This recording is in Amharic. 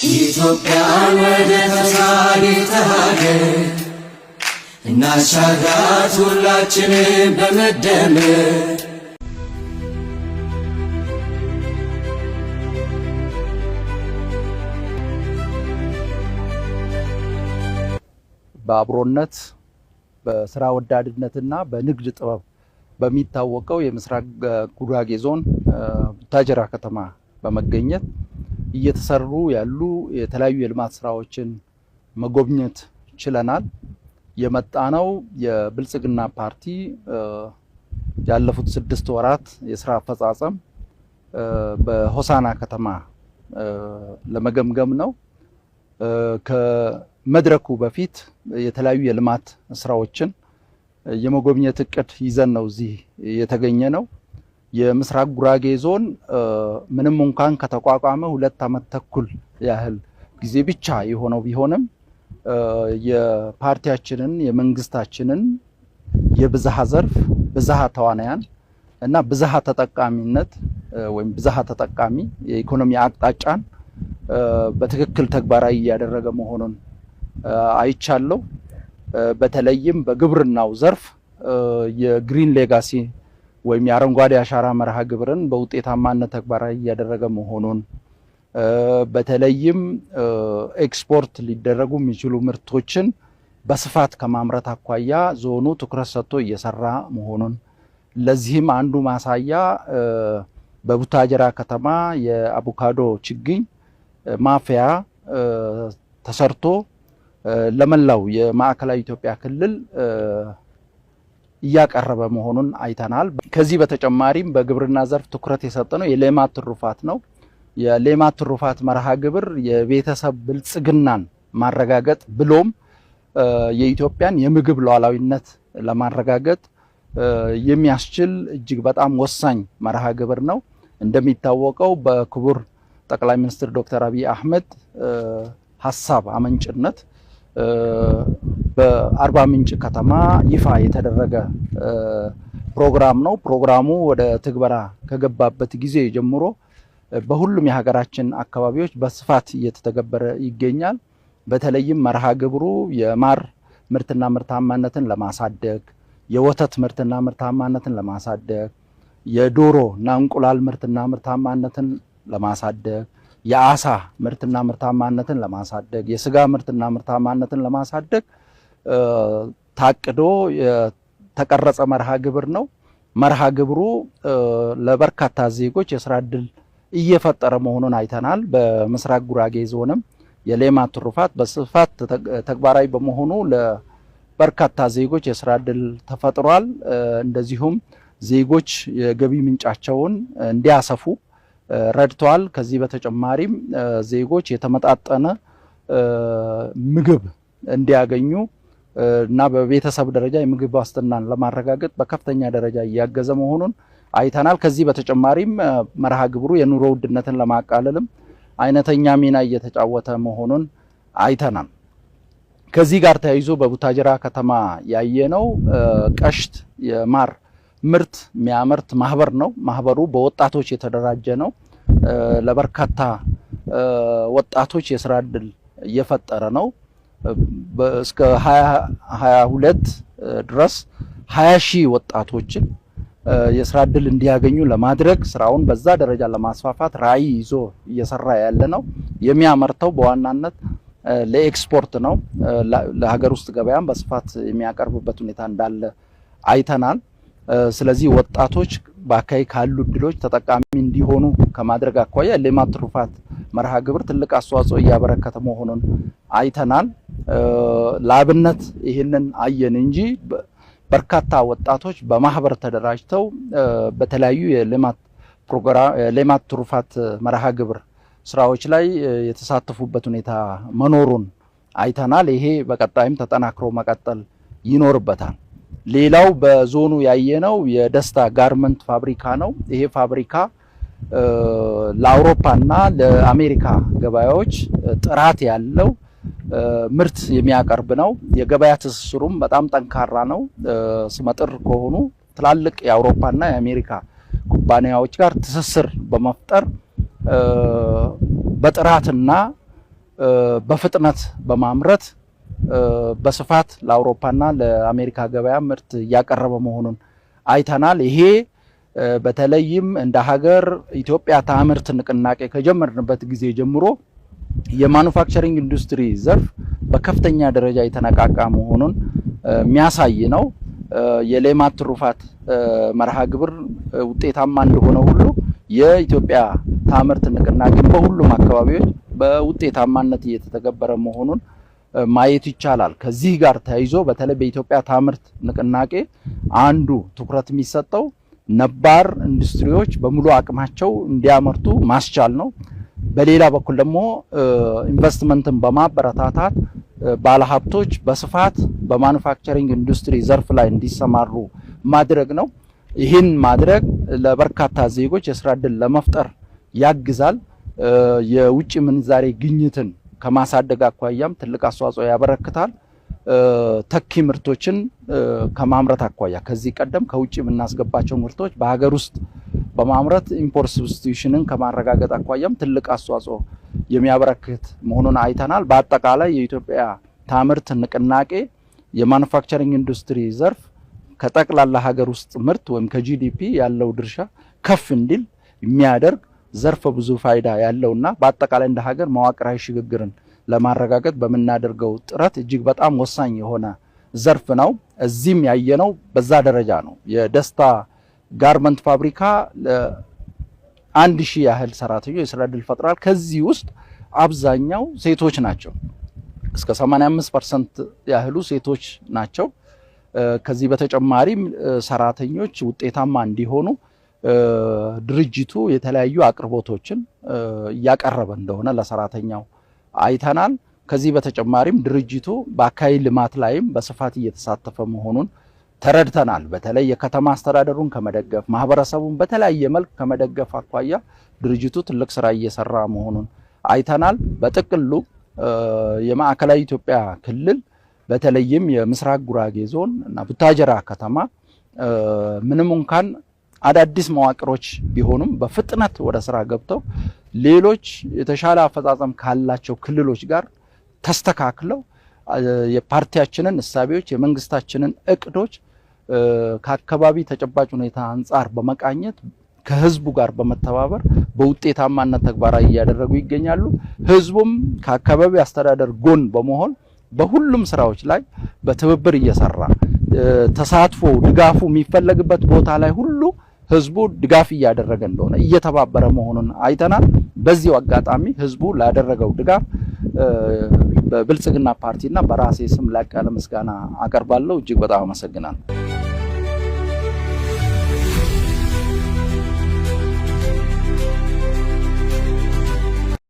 ኢትዮጵያን ወደ ተምሳሌተ ሀገር እናሻግራት ሁላችንም በመደመር። በአብሮነት፣ በስራ ወዳድነትና በንግድ ጥበብ በሚታወቀው የምስራቅ ጉራጌ ዞን ቡታጀራ ከተማ በመገኘት እየተሰሩ ያሉ የተለያዩ የልማት ስራዎችን መጎብኘት ችለናል። የመጣነው የብልጽግና ፓርቲ ያለፉት 6 ወራት የስራ አፈጻጸም በሆሳና ከተማ ለመገምገም ነው። ከመድረኩ በፊት የተለያዩ የልማት ስራዎችን የመጎብኘት እቅድ ይዘን ነው እዚህ የተገኘነው። የምስራቅ ጉራጌ ዞን ምንም እንኳን ከተቋቋመ 2 ዓመት ተኩል ያህል ጊዜ ብቻ የሆነው ቢሆንም የፓርቲያችንን፣ የመንግስታችንን የብዝሃ ዘርፍ፣ ብዝሃ ተዋናያን እና ብዝሃ ተጠቃሚነት ወይም ብዝሃ ተጠቃሚ የኢኮኖሚ አቅጣጫን በትክክል ተግባራዊ እያደረገ መሆኑን አይቻለሁ። በተለይም በግብርናው ዘርፍ የ Green Legacy ወይም የአረንጓዴ አሻራ መርሃ ግብርን በውጤታማነት ተግባራዊ እያደረገ መሆኑን፣ በተለይም ኤክስፖርት ሊደረጉ የሚችሉ ምርቶችን በስፋት ከማምረት አኳያ ዞኑ ትኩረት ሰጥቶ እየሰራ መሆኑን፣ ለዚህም አንዱ ማሳያ በቡታጀራ ከተማ የአቮካዶ ችግኝ ማፍያ ተሰርቶ ለመላው የማዕከላዊ ኢትዮጵያ ክልል እያቀረበ መሆኑን አይተናል። ከዚህ በተጨማሪም በግብርና ዘርፍ ትኩረት የሰጠነው የሌማት ትሩፋት ነው። የሌማት ትሩፋት መርሃ ግብር የቤተሰብ ብልጽግናን ማረጋገጥ ብሎም የኢትዮጵያን የምግብ ሉዓላዊነት ለማረጋገጥ የሚያስችል እጅግ በጣም ወሳኝ መርሃ ግብር ነው። እንደሚታወቀው በክቡር ጠቅላይ ሚኒስትር ዶክተር አብይ አህመድ ሀሳብ አመንጭነት በአርባ ምንጭ ከተማ ይፋ የተደረገ ፕሮግራም ነው። ፕሮግራሙ ወደ ትግበራ ከገባበት ጊዜ ጀምሮ በሁሉም የሀገራችን አካባቢዎች በስፋት እየተተገበረ ይገኛል። በተለይም መርሃ ግብሩ የማር ምርትና ምርታማነትን ለማሳደግ፣ የወተት ምርትና ምርታማነትን ለማሳደግ፣ የዶሮ እና እንቁላል ምርትና ምርታማነትን ለማሳደግ፣ የአሳ ምርትና ምርታማነትን ለማሳደግ፣ የስጋ ምርትና ምርታማነትን ለማሳደግ ታቅዶ የተቀረጸ መርሃ ግብር ነው። መርሃ ግብሩ ለበርካታ ዜጎች የስራ እድል እየፈጠረ መሆኑን አይተናል። በምስራቅ ጉራጌ ዞንም የሌማት ትሩፋት በስፋት ተግባራዊ በመሆኑ ለበርካታ ዜጎች የስራ እድል ተፈጥሯል። እንደዚሁም ዜጎች የገቢ ምንጫቸውን እንዲያሰፉ ረድተዋል። ከዚህ በተጨማሪም ዜጎች የተመጣጠነ ምግብ እንዲያገኙ እና በቤተሰብ ደረጃ የምግብ ዋስትናን ለማረጋገጥ በከፍተኛ ደረጃ እያገዘ መሆኑን አይተናል። ከዚህ በተጨማሪም መርሃ ግብሩ የኑሮ ውድነትን ለማቃለልም አይነተኛ ሚና እየተጫወተ መሆኑን አይተናል። ከዚህ ጋር ተያይዞ በቡታጅራ ከተማ ያየነው ቀሽት የማር ምርት የሚያመርት ማህበር ነው። ማህበሩ በወጣቶች የተደራጀ ነው። ለበርካታ ወጣቶች የስራ እድል እየፈጠረ ነው። እስከ 2022 ድረስ 20 ሺህ ወጣቶችን የስራ እድል እንዲያገኙ ለማድረግ ስራውን በዛ ደረጃ ለማስፋፋት ራዕይ ይዞ እየሰራ ያለ ነው። የሚያመርተው በዋናነት ለኤክስፖርት ነው። ለሀገር ውስጥ ገበያም በስፋት የሚያቀርብበት ሁኔታ እንዳለ አይተናል። ስለዚህ ወጣቶች በአካባቢ ካሉ እድሎች ተጠቃሚ እንዲሆኑ ከማድረግ አኳያ የሌማት ትሩፋት መርሃ ግብር ትልቅ አስተዋጽኦ እያበረከተ መሆኑን አይተናል። ለአብነት ይህንን አየን እንጂ በርካታ ወጣቶች በማህበር ተደራጅተው በተለያዩ የሌማት ፕሮግራም፣ የሌማት ትሩፋት መርሃ ግብር ስራዎች ላይ የተሳተፉበት ሁኔታ መኖሩን አይተናል። ይሄ በቀጣይም ተጠናክሮ መቀጠል ይኖርበታል። ሌላው በዞኑ ያየነው የደስታ ጋርመንት ፋብሪካ ነው። ይሄ ፋብሪካ ለአውሮፓና ለአሜሪካ ገበያዎች ጥራት ያለው ምርት የሚያቀርብ ነው። የገበያ ትስስሩም በጣም ጠንካራ ነው። ስመጥር ከሆኑ ትላልቅ የአውሮፓና የአሜሪካ ኩባንያዎች ጋር ትስስር በመፍጠር በጥራትና በፍጥነት በማምረት በስፋት ለአውሮፓና ለአሜሪካ ገበያ ምርት እያቀረበ መሆኑን አይተናል። ይሄ በተለይም እንደ ሀገር ኢትዮጵያ ታምርት ንቅናቄ ከጀመርንበት ጊዜ ጀምሮ የማኑፋክቸሪንግ ኢንዱስትሪ ዘርፍ በከፍተኛ ደረጃ የተነቃቃ መሆኑን የሚያሳይ ነው። የሌማት ትሩፋት መርሃ ግብር ውጤታማ እንደሆነ ሁሉ የኢትዮጵያ ታምርት ንቅናቄ በሁሉም አካባቢዎች በውጤታማነት እየተተገበረ መሆኑን ማየት ይቻላል። ከዚህ ጋር ተያይዞ በተለይ በኢትዮጵያ ታምርት ንቅናቄ አንዱ ትኩረት የሚሰጠው ነባር ኢንዱስትሪዎች በሙሉ አቅማቸው እንዲያመርቱ ማስቻል ነው። በሌላ በኩል ደግሞ ኢንቨስትመንትን በማበረታታት ባለሀብቶች በስፋት በማኑፋክቸሪንግ ኢንዱስትሪ ዘርፍ ላይ እንዲሰማሩ ማድረግ ነው። ይህን ማድረግ ለበርካታ ዜጎች የስራ ዕድል ለመፍጠር ያግዛል። የውጭ ምንዛሬ ግኝትን ከማሳደግ አኳያም ትልቅ አስተዋጽኦ ያበረክታል። ተኪ ምርቶችን ከማምረት አኳያ ከዚህ ቀደም ከውጭ የምናስገባቸው ምርቶች በሀገር ውስጥ በማምረት import substitution ን ከማረጋገጥ አኳያም ትልቅ አስተዋጽኦ የሚያበረክት መሆኑን አይተናል። በአጠቃላይ የኢትዮጵያ ታምርት ንቅናቄ የማኑፋክቸሪንግ ኢንዱስትሪ ዘርፍ ከጠቅላላ ሀገር ውስጥ ምርት ወይም ከ GDP ያለው ድርሻ ከፍ እንዲል የሚያደርግ ዘርፈ ብዙ ፋይዳ ያለውና በአጠቃላይ እንደ ሀገር መዋቅራዊ ሽግግርን ለማረጋገጥ በምናደርገው ጥረት እጅግ በጣም ወሳኝ የሆነ ዘርፍ ነው። እዚህም ያየነው በዛ ደረጃ ነው። የደስታ ጋርመንት ፋብሪካ 1000 ያህል ሰራተኞች የስራ ዕድል ፈጥሯል። ከዚህ ውስጥ አብዛኛው ሴቶች ናቸው። እስከ 85% ያህሉ ሴቶች ናቸው። ከዚህ በተጨማሪም ሰራተኞች ውጤታማ እንዲሆኑ ድርጅቱ የተለያዩ አቅርቦቶችን እያቀረበ እንደሆነ ለሰራተኛው አይተናል። ከዚህ በተጨማሪም ድርጅቱ በአካባቢ ልማት ላይም በስፋት እየተሳተፈ መሆኑን ተረድተናል። በተለይ የከተማ አስተዳደሩን ከመደገፍ ማህበረሰቡን በተለያየ መልክ ከመደገፍ አኳያ ድርጅቱ ትልቅ ስራ እየሰራ መሆኑን አይተናል። በጥቅሉ የማዕከላዊ ኢትዮጵያ ክልል በተለይም የምስራቅ ጉራጌ ዞን እና ቡታጀራ ከተማ ምንም እንኳን አዳዲስ መዋቅሮች ቢሆኑም በፍጥነት ወደ ስራ ገብተው ሌሎች የተሻለ አፈጻጸም ካላቸው ክልሎች ጋር ተስተካክለው የፓርቲያችንን እሳቤዎች የመንግስታችንን እቅዶች ከአካባቢ ተጨባጭ ሁኔታ አንጻር በመቃኘት ከህዝቡ ጋር በመተባበር በውጤታማነት ተግባራዊ እያደረጉ ይገኛሉ። ህዝቡም ከአካባቢ አስተዳደር ጎን በመሆን በሁሉም ስራዎች ላይ በትብብር እየሰራ ተሳትፎ ድጋፉ የሚፈለግበት ቦታ ላይ ሁሉ ህዝቡ ድጋፍ እያደረገ እንደሆነ እየተባበረ መሆኑን አይተናል። በዚሁ አጋጣሚ ህዝቡ ላደረገው ድጋፍ በብልጽግና ፓርቲና በራሴ ስም ላቅ ያለ ምስጋና አቀርባለሁ። እጅግ በጣም አመሰግናለሁ።